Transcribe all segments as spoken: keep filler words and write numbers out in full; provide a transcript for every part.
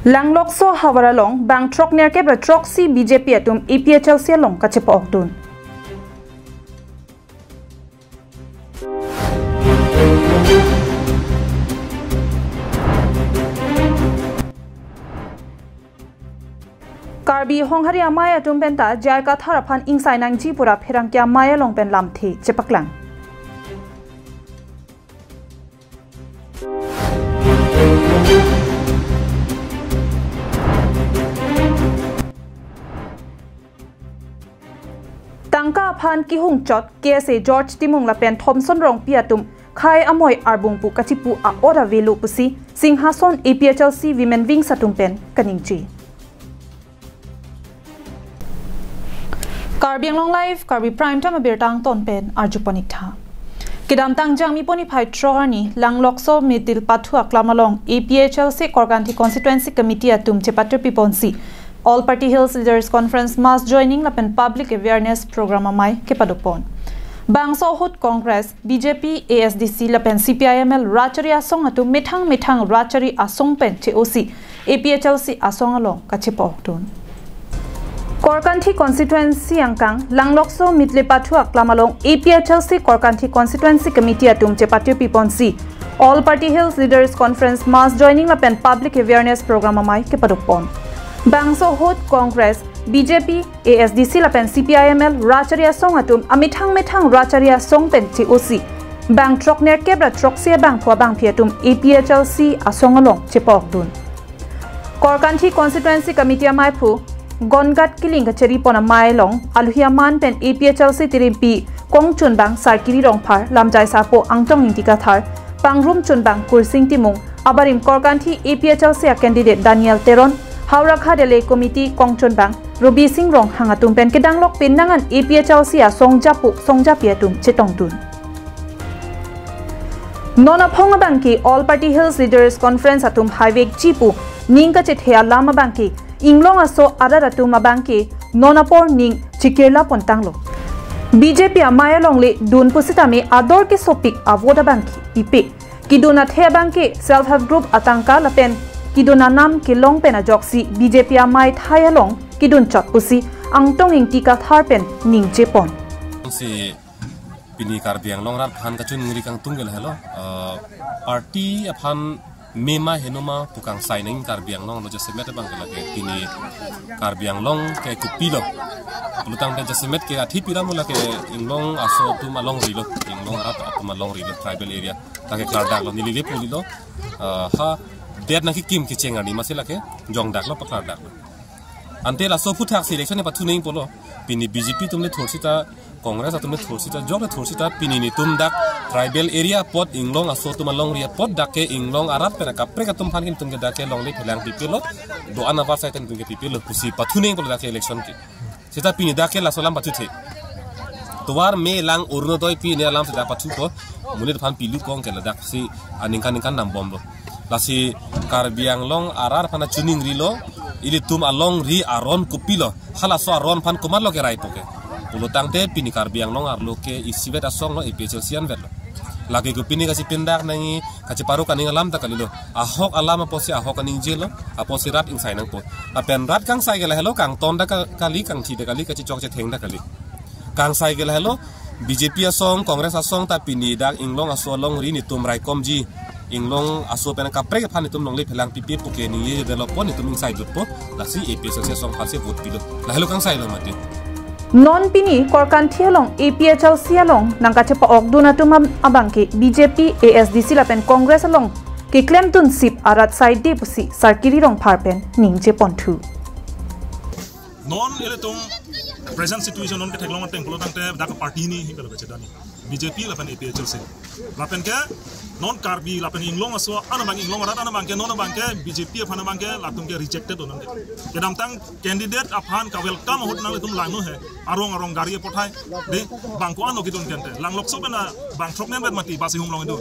Langlokso havar along bang throk nerkep ra throksi B J P atum A P H L C along kachepa-okdun. Karbi Honghari amei atum penta J I Kathar aphan ingsai nangji pura pherangke amei along pen lamthe chepaklang. Tangka aphan kehung chot K S A George Timung lapen Thomson Rongpi atum khei amoi arbung pu kachipu a-ot avelo pusi Singhason A P H L C Women Wings atum pen kaningje. Karbi Anglong Live, Karbi Prime Time abirta angton pen arjupon-ik tha. Kedamtang Jangmi pon niphai throk arni Langlokso Mitil Pathu Aklam along A P H L C Korkanthi Constituency Committee atum chepathupi ponsi All Party Hills Leaders Conference Mass Joining lapen Public Awareness Program amei kepadopon. Bangso ahut Congress, B J P, A S D C lapen C P I M L Rachari asong atum methang methang Rachari asong pen che-osi A P H L C asong along kachepa-okdun. Korkanthi Constituency angkang Langlokso Mitil Pathu Aklam along A P H L C Korkanthi Constituency Committee atum chepathupi ponsi All Party Hills Leaders Conference Mass Joining lapen Public Awareness Program amei kepadopon. Bangso ahut Congress, B J P, A S D C lapen C P I M L Rachari asong atum amethang methang Rachari asong pen che-osi bang throk nerkep ra throksi abangphu abangphi atum A P H L C asong along chepa-okdun. Korkanthi Constituency Committee ameiphu Gongat Killing kacheri pon amei along aluhi aman pen A P H L C tirimpi kongchunbang Sarkiri Rongphar, lamjai sarpo Angtong Ingti Kathar, pangrum chunbang Kursing Timung, abarim Korkanthi A P H L C a-candidate Daniel Teron, Howraghat L A Committee kongchunbang Robising Ronghang atum pen kedanglok penang an A P H L C asong japo song japi atum chetongdun. Non aphong abangke All Party Hills Leaders Conference atum haivekji pu ning kachethe alam abangke inglong aso arat atum abangke non apor ning chikirla pontanglo. B J P amei alongle dun pusitame ador kesopik a-vote abangke pipe. Kedun athe abangke self help group atangka lapen kedun anam kelong pen ajoksi B J P amei thai along kedun chot pusi Angtong Ingti Kathar pen ningje pon. Si pini Karbi Anglong arat aphan kachiningri kangtung ke lahelo. Eh, party aphan mema henoma pu kangsai nangji Karbi Anglong lo jasemet abangke lake pini Karbi Anglong ke kopilo. Pulotangte jasemet ke athi pira mo lake inglong aso atum alongri lo, inglong arat atum alongri lo, tribal area. Lake klardaklo, neli le pulilo. Eh, ha, det nangkekim kecheng arni masi lake jongdaklo, paklardaklo. Ante laso aphuthak si election ne pathu nangji pulo. Pini B J P atum le thor sita, Congress atum le thor sita, jok le thor sita, pini netum dak tribal area apot, inglong aso atum alongri apot dak ke inglong arat pen akaprek atum aphan ke netum ke dak ke longle phelang pipilo, do-an avarsai netum ke pipilo, pusi pathu nangji pulo dak ke election ke. Sita pini dak ke laso alam pathuthe. Tovar me lang Orunodoi pine alam sita pathupo, monit aphan pilu kong ke ladak si aningkan ningkan nambomlo. Lasi Karbi Anglong arat aphan chiningrilo, ilitum alongri aron kopilo, halaso aron aphan komatlo keraipo ke. Pulotangte pini Karbi Anglong arlo ke isivet asong lo, A P H L C anvet lo. Lake kopine kachipindak nangji, kachiparu kaning alam ta kalilo. Ahok alam apotsi ahok kaningjelo, apotsi rat ingsai nangpo. Lapen rat kangsai ke lahelo, kangton ta ka-, kali, kangthi ta kali, kachichok chetheng ta kali. Kangsai ke lahelo, B J P asong, Congress asong ta pini dak inglong aso alongri netum raikomji. Inglong aso pen akaprek aphan netum longle phelang pipe pu ke ningje develop po, netum ingsai jutpo, lasi A P H L C asong aphansi vote pilo. Lahelo kangsailo mati. Non pini Korkanthi along A P H L C along nangkachepa-okdun atum am-, abangke B J P, A S D C lapen Congress along keklemdun sip arat saide pusi Sarkiri Rongphar pen ningje ponthu. Non ilitum present situation non ketheklong ateng pulotangte dak party ni hingke lo kachedani. B J P lapen A P H L C. Lapen ke non Karbi lapen inglong aso an abang, inglong arat an abangke non abangke B J P aphan abangke latum ke rejected non ke. Kedamtang candidate aphan ka-welcome ahut nanglitum langno he. Arong arong gari apothai. De bang ko-an kedun kente. Langlokso pen bang throk nen vet mati basi humlong idu.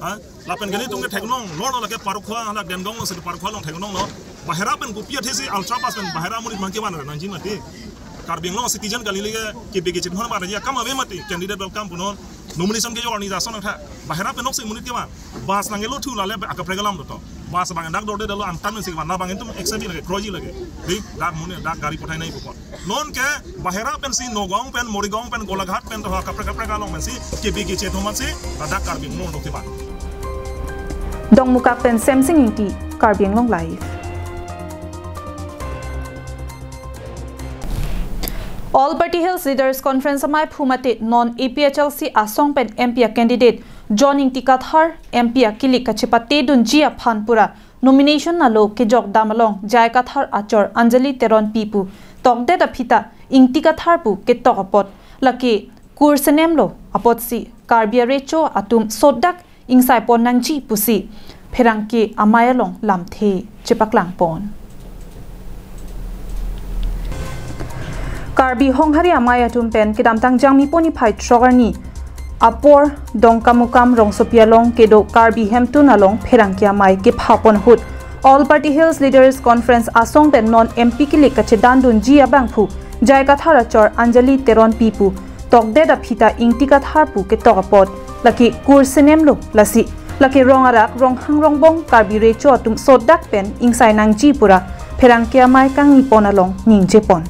Ha? Lapen ke netum ketheklong, lor lake Parokhuwa, hala Dengdong lo si Parokhuwa along theklonglo. Bahera pen kopi athesi ultra fast pen bahera monit mangke van nangji mati. Karbi Anglong citizen kali lege, kepeke chethan ba raja kam ave mati, candidate welcome punon, nomination kejok arni jason angtha, bahera penok se monit kema, bus nangkelo thu lale akaprek alam doto, bus bang dak dorde dalo antan si kema, na bang entum accept lage, kroji lage, di dak mune, dak gari pothai nai pupon. Non ke, bahera pensi, Nagaon pen, Morigaon pen, Golaghat pen, to akaprek akaprek along pensi, kepeke chethan mansi, dak Karbi Anglong dok kema. Dongmukak pen Semsing Ingti, Karbi Anglong Live. All Party Hills Leaders Conference amaiphu mate non A P H L C asong pen M P a candidate John Ingti Kathar M P a kilik kachepate dunji aphan pura nomination alo kejok dam along J I Kathar achor Anjali Teronpi pu tokdet aphi ta Ingti Kathar pu ketok apot lake kursenemlo apotsi Karbi arecho atum sodak ingsai pon nangji pusi pherangke amei along lamthe chepaklang pon. Karbi Honghari amei atum pen kedamtang Jangmi poni phai throk arni apor Dongkamukam rongsopi along kedo Karbi hemtun along pherangke amei kepha pon ahut All Party Hills Leaders Conference asong pen non M P kilik kachedan dunji abangphu J I Kathar achor Anjali Teronpi pu tokdet aphi ta Ingti Kathar pu ketok apot lake kursenemlo lasi lake rong arak ronghang rongbong Karbi recho atum sodak pen ingsai nangji pura pherangke amei kangni pon along ningje pon.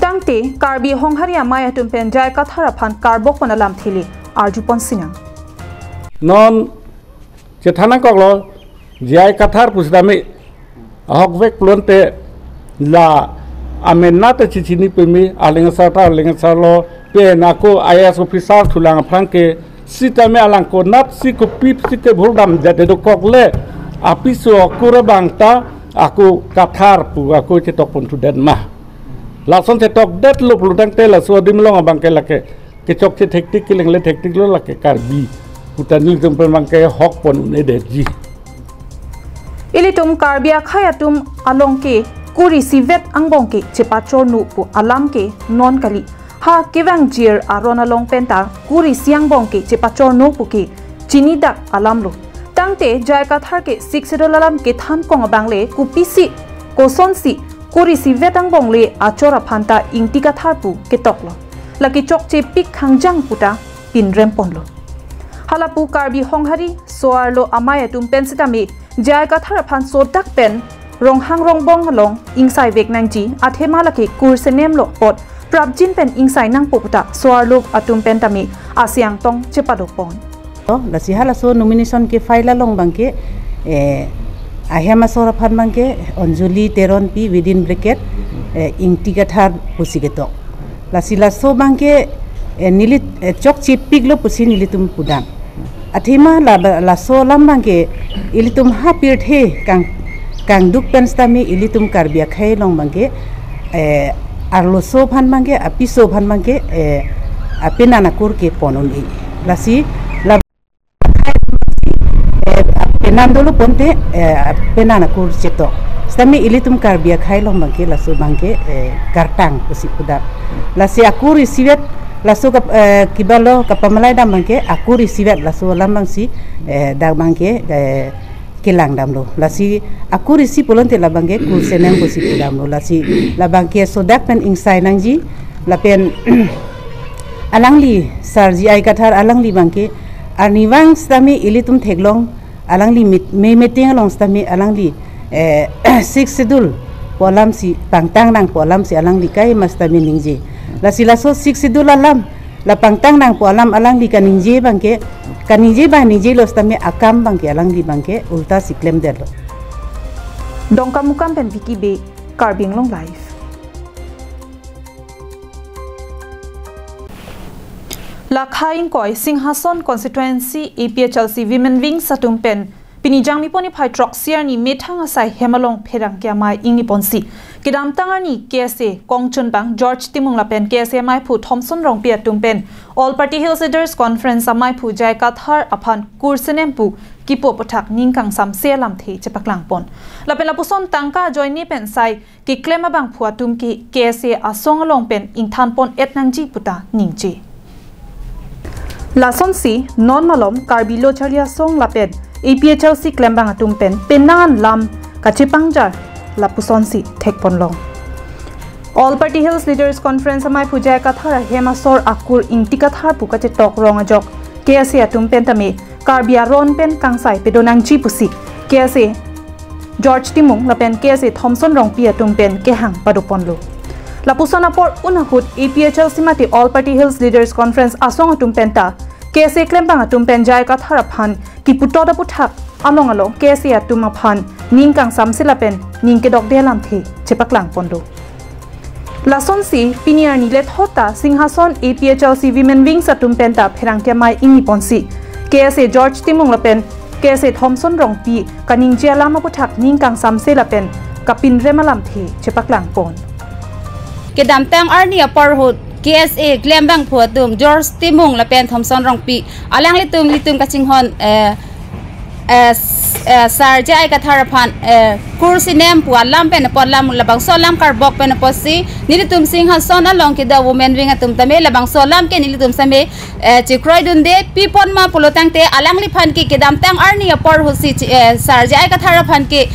Tangte Karbi Honghari amei atum pen J I Kathar aphan karbok pon alamthe le arju pon sinang. Non chethan nangkoklo J I Kathar pusitame ahokvek pulote la amenat ta chechini peme, aling asar ta aling asarlo, pen ako I A S officer thulang aphrang ke sitame alang konatsi kopisi kebhur damdet dokok le apiso akur abang ta ako Kathar pu ako chetok pon thudet ma. Lason chetokdetlo pulotangte laso adim along abang ke lake kechokche thektik kelengle thektiklo lake Karbi puta nelitum pen abang ke hok pon un-edetji. Ilitum Karbi akhei atum along ke kur isivet angbong ke chepachorno pu alam ke non kali. Ha kevangjir aron along pen ta kur isi angbong ke chepachorno pu ke chinidak alamlo. Tangte J I Kathar ke Sixth Schedule alam kethan kong abang le kopisi kosonsi kur isivet angbong le achor aphan ta Ingti Kathar pu ketoklo. Lake chokchepik khangjang pu ta pinrem ponlo. Halapu Karbi Honghari so-arlo amei atum pen sitame J I Kathar aphan sodak pen ronghang rongbong along ingsaivek nangji athema lake kursenemlo apot prapjin pen ingsai nangpo pu ta so-arlo atum pen tame asiang tong chepadok pon. To, lasi halaso nomination ke file along abang ke, eh, ahem asor aphan abang ke Anjali Teronpi within bracket, eh, Ingti Kathar pusi ketok. Lasi laso abang ke, eh, neli, eh, chokchepiklo pusi nelitum pudam. Athema la, laso alam abang ke ilitum ha pirthe kang, kangduk pen sitame ilitum Karbi akhei along abang ke, eh, arloso aphan abang ke, apiso aphan abang ke, eh, apenan akur ke pon un-e. Lasi la, eh, apenan dolo pulote, eh, apenan akur chetok. Sitame ilitum Karbi akhei along abang ke laso abang ke, eh, kartang pusi pudam. Lasi akur isivet laso kap-, eh, kibalo kapamalai dam abang ke akur isivet laso alam abangsi, eh, dak abang ke, eh, kelang damlo. Lasi akur isi pulote labang ke kursenem pusi pudamlo. Lasi labang ke sodak pen ingsai nangji lapen alangli Sar J I Kathar alangli abang ke arnivang sitame ilitum theklong alangli meet-, me meeting along sitame alangli, eh, Sixth Schedule pu alamsi pangtang nangpo alamsi alangli kaima sitame ningje. Lasi laso Sixth Schedule alam la pangtang nangpo alam alangli kaningje abang ke, kaningje abang ningjelo sitame akam abang ke alangli abang ke ulta si klemdetlo. Dongkamukam pen Vicky Bey, Karbi Anglong Live. Lakha ingkoi Singhason Constituency A P H L C Women Wings atum pen pini Jangmi poni phai throksi arni methang asai hem along pherangke amei ingni ponsi kedamtang arni K S A kongchunbang George Timung lapen K S A ameiphu Thomson Rongpi atum pen All Party Hills Leaders Conference ameiphu J I Kathar aphan kursenem pu kipu aputhak ning kangsamse alamthe chepaklang pon. Lapen lapuson tangka ajoine pen sai keklem abangphu atum ke K S A asong along pen ingthan pon et nangji pu ta ningje. Lasonsi non malom Karbi Lo Charli Asong lapen A P H L C klembang atum pen penan lam kachepangjar lapusonsi thek ponlong. All Party Hills Leaders Conference amei Pu J I Kathar ahem asor akur Ingti Kathar pu kachetok rong ajok K S A atum pen tame Karbi aron pen kangsai pedo nangji pusi K S A George Timung lapen K S A Thomson Rongpi atum pen kehang padoponlo. Lapuson apor un ahut A P H L C mate All Party Hills Leaders Conference asong atum penta K S A klembang atum pen J I Kathar aphan kiputot aputhak along along K S A atum aphan ning kangsamse lapen ning kedokde alamthe chepaklangponlo. Lasonsi pini arni lethot ta Singhason A P H L C Women Wings atum penta pherangke amei ingniponsi K S A George Timung lapen K S A Thomson Rongpi kaningje alam aputhak ning kangsamse lapen kapinrem alamthe chepaklangpon. Kedamtang arni apor ahut K S A klembangphu atum George Timung lapen Thomson Rongpi alanglitum nelitum kachinghon, eh, eh, s-, eh, Sir J I Kathar aphan, eh, kur sinem pu alam pen apot, lam labangso alam karbok pen apotsi nelitum Singhason along kedo Women Wing atum tame labangso alam ke nelitum same, eh, chekroidunde, pipon ma pulo tangte alangliphan ke kedamtang arni apor ahutsi chi-, eh, Sir J I Kathar aphan ke,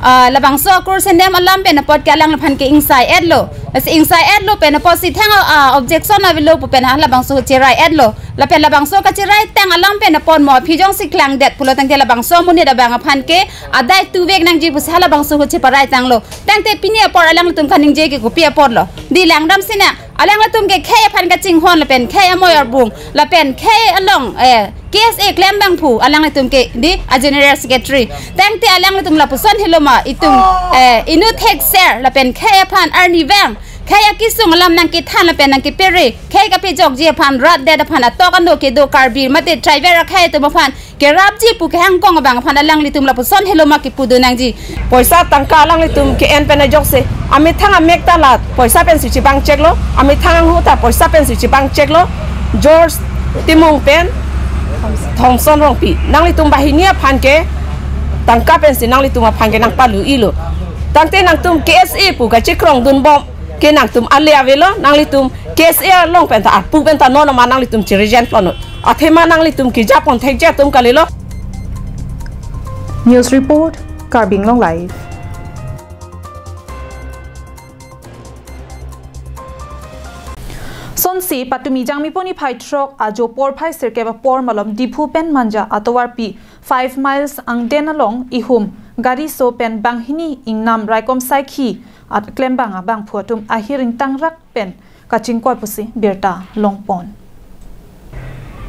ah, labangso kur sinem alam pen apot ke alangliphan ke ingsai-etlo. Lasi ingsai-etlo pen apotsi thang, ah, objection avelo pu pen halabangso cherai-etlo. Lapen labangso kacherai tang alam pen apot mo aphi jongsi klangdet pulo tangte labangso amonit abang aphan ke adai tuvek nangji pusi halabangso ahut cheparai tanglo. Tangte pini apor alanglitum kaningje ke kopi aporlo? Dei langdamsinang. Alanglitum ke khei aphan kachinghon lapen khei amoi arbung lapen khei along, eh, K S A klembangphu alanglitum ke dei a General Secretary. Tangte alanglitum lapuson heloma itum, eh, inut thekser lapen khei aphan arnivang, khei akesung alam nangkethan lapen nangkepere, khei kapejokji aphan rat det aphan atok ano kedo Karbi mate tribal akhei atum aphan kerapji pu kehangkong abang aphan alanglitum lapuson heloma kipudun nangji. Poisa tangka alanglitum ke-en pen ajokse amethang amek ta la poisa pensi chibang cheklo, amethang anghu ta poisa pensi chibang cheklo. George Timung pen Thomson Rongpi, nanglitum banghini aphan ke tangka pensi nanglitum aphan ke nangpalu-ilo. Tangte nangtum K S A pu kachekrongdunbom ke nangtum ale avelo, nanglitum K S A along penta arpu penta non ma nanglitum chirijen plono. Athema nanglitum kejapon thekje atum kalilo. News report, Karbi Anglong Live. Sonsi patumi Jangmipo niphai throk ajo porphai sirkep apor malom Diphu pen Manja atovarpi five miles angden along ihum gari so pen banghini ingnam raikom saikhi at klembang abangphu atum ahir ingtangrak pen kachingkoi pusi birta longpon.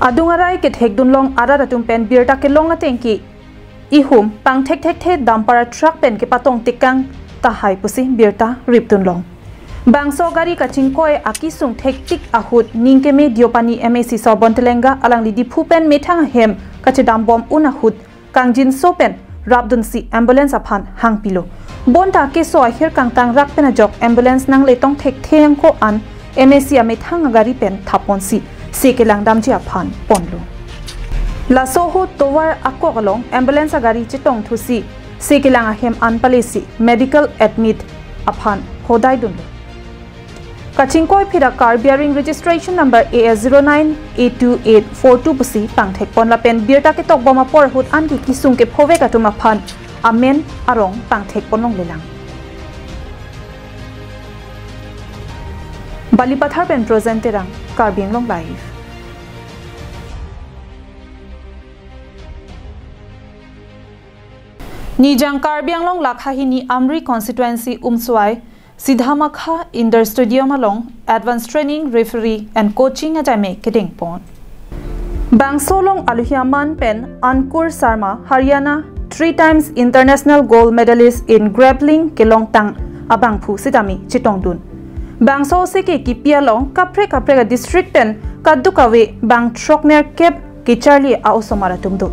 Adung arai kethekdunlong arat atum pen birta kelong ateng ke ihum pangthekthekthe dumper truck pen kepatong tekang tahai pusi birta ripdunlong. Bangso gari kachingkoi akesung thektik ahut ningkeme Deopani M A C Sorbon Telenga alangli Diphu pen methang ahem kachedambom un ahut kangjinso pen rapdunsi ambulance aphan hangpilo. Bonta keso ahir kangtangrak pen ajok ambulance nangletong thekthe angko an M A C amethang agari pen thaponsi se kelangdamji aphan ponlo. Laso ahut tovar akok along ambulance agari chetongthusi se kelang ahem an palesi medical admit aphan hodaidunlo. Kachingkoi phira car bearing registration number A S zero nine eight two eight four two pusi pangthekpon lapen birta ketokbom apor ahut anke kesung kephovek atum aphan amen arong pangthekponlonglelang. Balipathar pen Projen Terang, Karbi Anglong Live. Nijang Karbi Anglong lakha hini Amri constituency Umswai Sidhamakha Indoor Stadium along advance training, referee and coaching ajai me kedengpon. Bangso along aluhi aman pen Ankur Sharma, Haryana, three times international gold medalist in grappling kelongtang abangphu sitame chetongdun. Bangso ose ke kipi along kaprek kaprek a district pen kadokave bang throknerkep kecharli a-osomar atum do.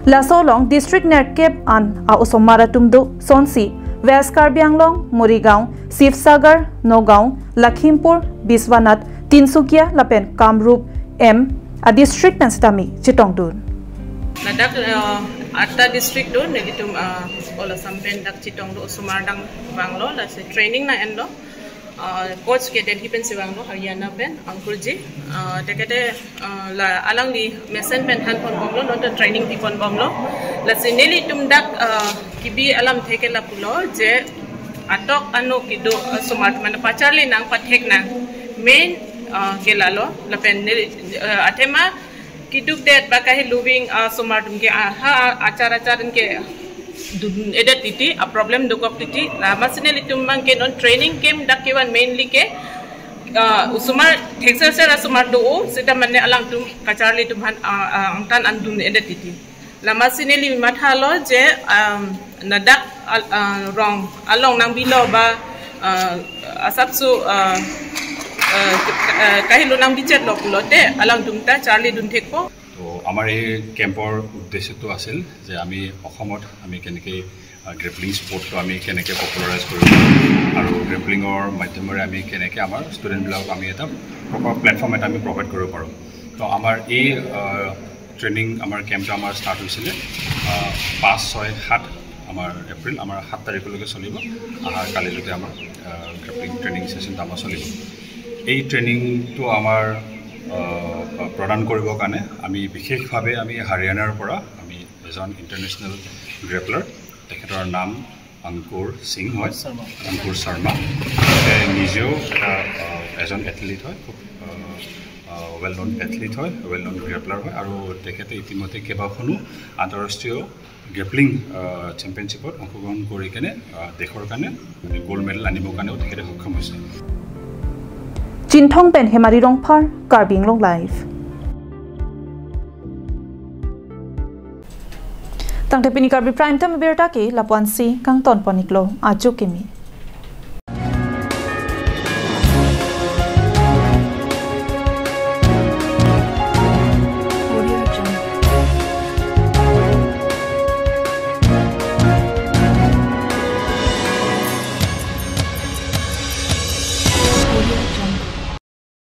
Laso along district nerkep an a-osomar atum do, sonsi West Karbi Anglong, Morigaon, Sibsagar, Nagaon, Lakhimpur, Biswanath, Tinsukia lapen Kamrup M a district pen sitame chetongdun. Ladak, eh, atta district do, nelitum, eh, all Assam pen dak chetongdun osomar dang vanglo, lasi training nang-enlo. Ah, coach ke Delhi pen si vanglo, Haryana pen, Ankur ji. Ah, tekete, ah, la alangli mesen pen thanponbomlo, non ta training piponbomlo. Lasi nelitum dak, ah, kibi alamthe ke lapulo, je Atok anu kedo, uh, osomar atum aphan pacharli nang, pathek nang. Main, uh, ke lalo, lapen neli, uh, athema keduk det ba kahilu ving, uh, osomar atum ke, uh, ha achar achar ke dun-edet titi, a problem dokok titi. Lasi nelitum abang ke non training camp dak kevan mainly ke, uh, osomar thekser ser osomar do-o, seta mane alangtum kacharli atum aphan, uh, uh, angtan an dun-edet titi. Lasi neli mathalo je, um, ladak al-, uh, rong along nangbilo ba, uh, asapso, uh, uh, uh, kahilu nangbichetlo pulote alangtum ta charli dun thekpo. তো আমাৰ এই কেম্পৰ উদ্দেশ্যটো আছিল যে আমি অসমত আমি কেনেকৈ গ্ৰেপলিং স্পৰ্টটো আমি কেনেকৈ পপুলাৰাইজ কৰিব পাৰোঁ আৰু গ্ৰেপলিঙৰ মাধ্যমেৰে আমি কেনেকৈ আমাৰ ষ্টুডেণ্টবিলাকক আমি এটা প্ৰপাৰ প্লেটফৰ্ম এটা আমি প্ৰভাইড কৰিব পাৰোঁ। তো আমাৰ এই ট্ৰেইনিং, আমাৰ কেম্পটো আমাৰ ষ্টাৰ্ট হৈছিলে, আহ, পাঁচ, ছয়, সাত আমাৰ এপ্ৰিল, আমাৰ সাত তাৰিখলৈকে চলিব। অহা কালিলৈকে আমাৰ গ্ৰেপলিং ট্ৰেইনিং ছেশ্যনটো আমাৰ চলিব। এই ট্ৰেইনিংটো আমাৰ, আহ, প্ৰদান কৰিবৰ কাৰণে আমি বিশেষভাৱে আমি হাৰিয়ানাৰ পৰা আমি এজন ইণ্টাৰনেশ্যনেল গ্ৰেপলাৰ, তেখেতৰ নাম অংকুৰ সিং হয়। শৰ্মা। অংকুৰ শৰ্মা। তেখেতে নিজেও এটা, আহ, এজন এথলিট হয়, খুব ৱেল নন এথলিট হয়, ৱেল নন গ্ৰেপলাৰ হয় আৰু তেখেতে ইতিমধ্যে কেইবাখনো আন্তঃৰাষ্ট্ৰীয় গ্ৰেপলিং, আহ, চেম্পিয়নশ্বিপত অংশগ্ৰহণ কৰি কেনে, আহ, দেশৰ কাৰণে গ'ল্ড মেডেল আনিবৰ কাৰণেও তেখেতে সক্ষম হৈছে। Chinthong pen Hemari Rongphar, Karbi Anglong Live. Tangte pini Karbi Prime Time abirta ke lapu-ansi kangton pon-iklo, ajo kimi.